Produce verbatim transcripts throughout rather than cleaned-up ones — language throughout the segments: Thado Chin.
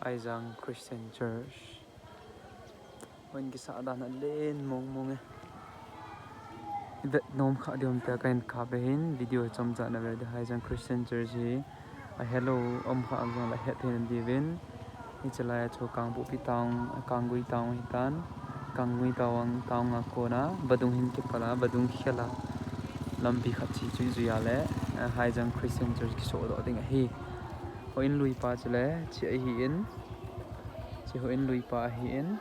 Haijang Christian Church. Houin kisah dan alen mong mong e. Vet nom kha diu ham tia kahin kap ahin, video chomcha nave diu. Haijang Christian Church hi ahelou um kha jongle ahet thei nadiuvin. Hiche lai a chu Kangpokpi town, Kanggui town ahitan. Kanggui town, town a kona vadung hin kipal a, vadung khel a lampi khat chu jui jui a le, eh, Haijang Christian Church kisodoh ding ahi. Houin lui pa chule, hiche ahin. Hiche houin lui pa ahin.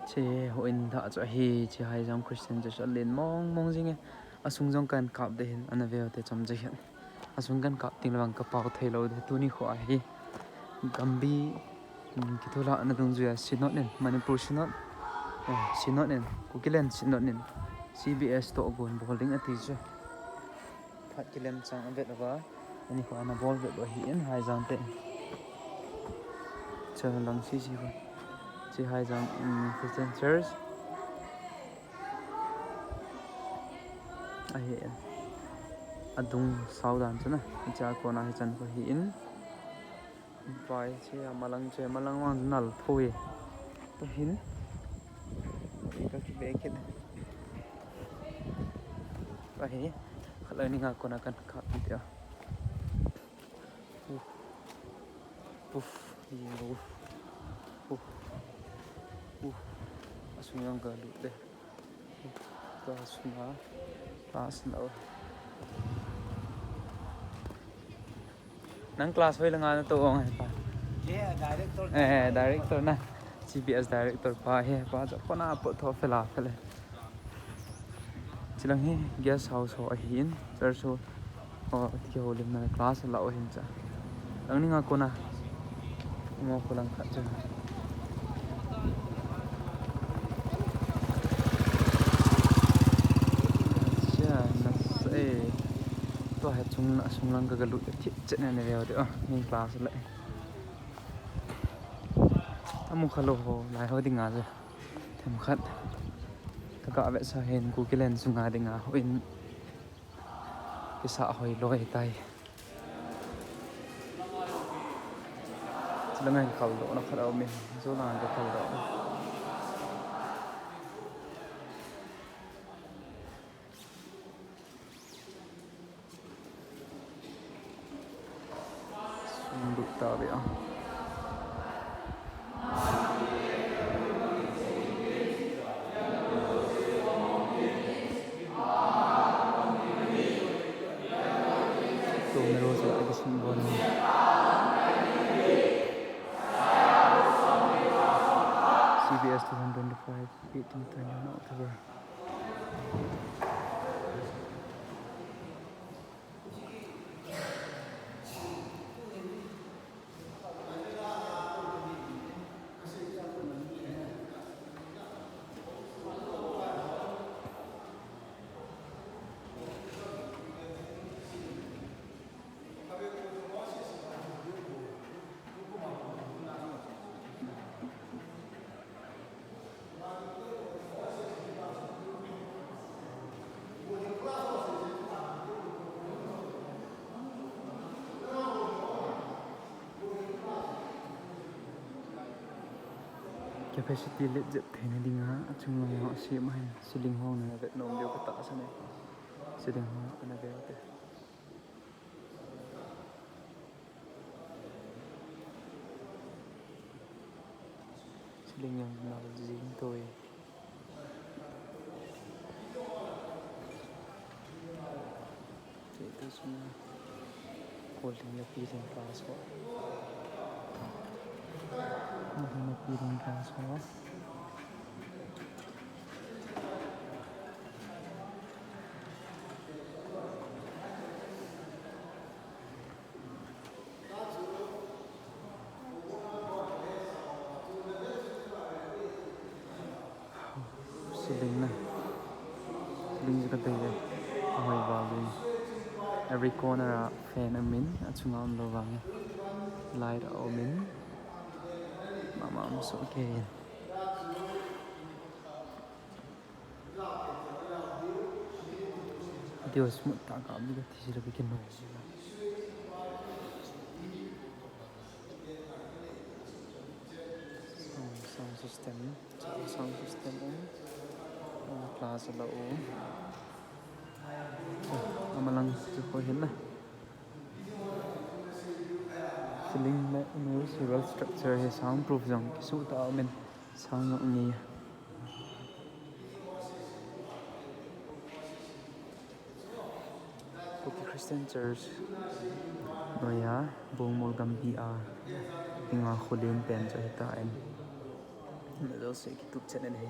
Hiche houin thah chu ahi, hiche Haijang Christian Church alen mong mong jing e. Asung jong kahin kap ding ahin, ana veu te chomcha hin. Asung kahin kap ding le vang kapao thei lou ding, tuni kho ahi. Gambih, um, kitholah na dungjuia Synod in, Manipur Synod, eh, Synod in, Kukiland Synod in, C B S toh gon bol ding ati chu. Phat kilem chang avet uva, ani kho ana bol vet u ahin, Haijang te. Chang lang sisi kho. Hiche Haijang, um, Christian Church. Ahin. Adung sao dan chu na. Hiche a kona hichan kho ahin. Vai, hiche a malang chu, malang vang chu nal tho e. Ahin. Ka kive kit. Ahi. Khat le ni nga kona kahin kap ding tia. Uh. Uf, uf. Uf. Uf. Asung jong kalut le. Tua sunga. Class lou. Nang class hoi langa natoh ong he pa? Yeah, director. Eh, director na. C B S director pa he pa chu kona pot tho fela fele. Chilang hi guest house ho ahin, church ho, ho, ti ho lim na class la ho hin cha. Lang ni nga kona. Mo ko lang khat cha. Cha, na se. To ha chung, asung lang ka galut thip chet na ne veo de. Oh, ni class la. Amu khalo ho, lai ho dinga cha. Themkhat. Ka ga vetsah hin Kukiland sunga dinga houin kisa hoi loi tai. Chulanga hin khaldohna khat aumin, chulanga ka khaldoh. Sung lut tave a. Tumero se ati sung bon. C B S two hundred twenty-five, eighteen twenty-one October. Capacity let jep theina dinga, achung lang ho asem ahin, ceiling ho na vet nom diu katahsan e. Ceiling ho na ve u te. Ceiling jong nal jing toi. Che tu suna. Holding le peeling glass ho. Holding le peeling glass ho. Ceiling na. Ceiling chu kadei e. Ahoi val in. Every corner a fan aumin, achunga umlou vang e. Light aumin. Mama um soh kei in. Video smooth tah kap ding kati sila, kei kino sila. System, sound system um. Class la u. Amalang chu ko hin na. Ceiling le neural structure hi soundproof jong kisu ta umin sound jong nge. Kuki Christian Church noiya Bungmol gampi a dinga kholen pen chu hita in. Najouse kitup chet in ahi.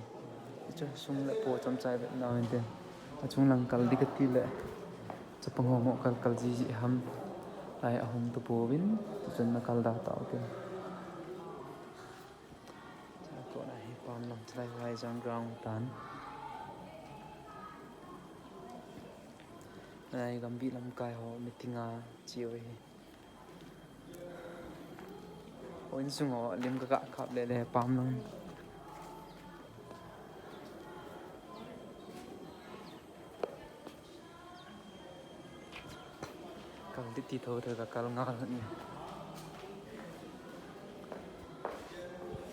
Chu sung le po chomcha i vet nau hinte. Achung lang kal ding kati le. Chapang ho mo kal kal jiji ham. Lai ahung tu pouvin. Tuchun na kal da tau te. Chakona hi pam lam chulai vai jong ground tan. Lai gampi lamkai ho meeting a chiu hi. O insung ho lim ka kap le le pam lam. Kal ding ti tho tho ka kal ngal ni.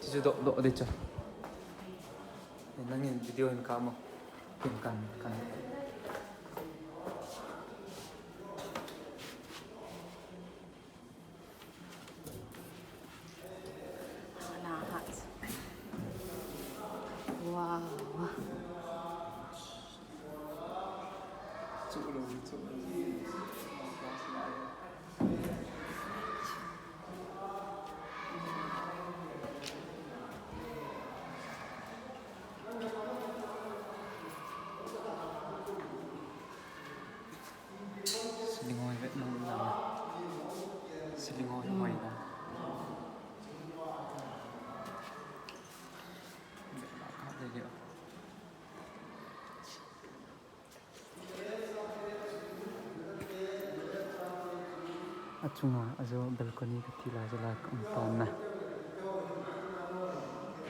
Chu chu doh doh ding chu. Nangin video hin kap mo. Hin kan kan. Hala hat. Wow. Ceiling hoi vet nom na. Ceiling hoi hoi na. Vet la kha le le. Achunga ajo balcony kati lai, ajo lai ka um tan na.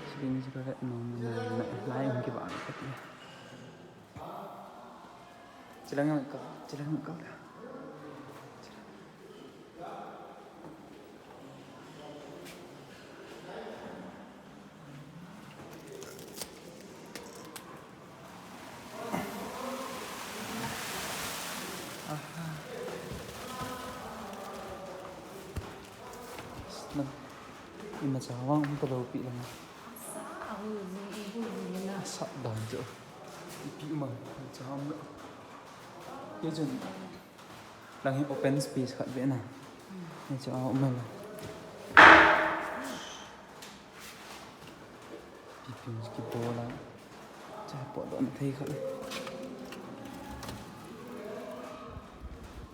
Ceiling chu ka vet nom na, na lai um kibang kati. Chilang ka, chilang ka. Aha. Na, imacha vang um talou pi lang. Asa, ahu, ahu, ahu, na. Asa dan chu. Ipi ma, imacha um la. Ye chun. Lang hi open space khat ve na. Ni chu a um la. Ipi kibol a. Cha potdoh na thei khat.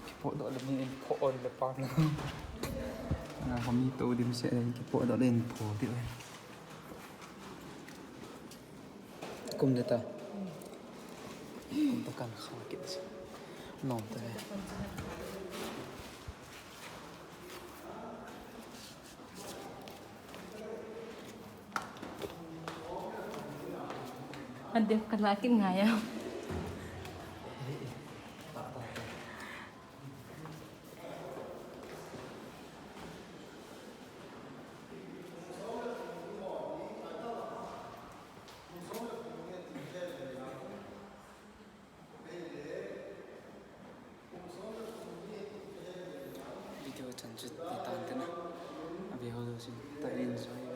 Kipotdoh le ni in po ol le pa na. Na homi to dim se le kipotdoh le in po di. Kum de ta. Kum ta kan kha kit. Nom ta le. Adem kan makin ngaya. Video chan chu ni tan te na. Abe ho sin ta enjoy.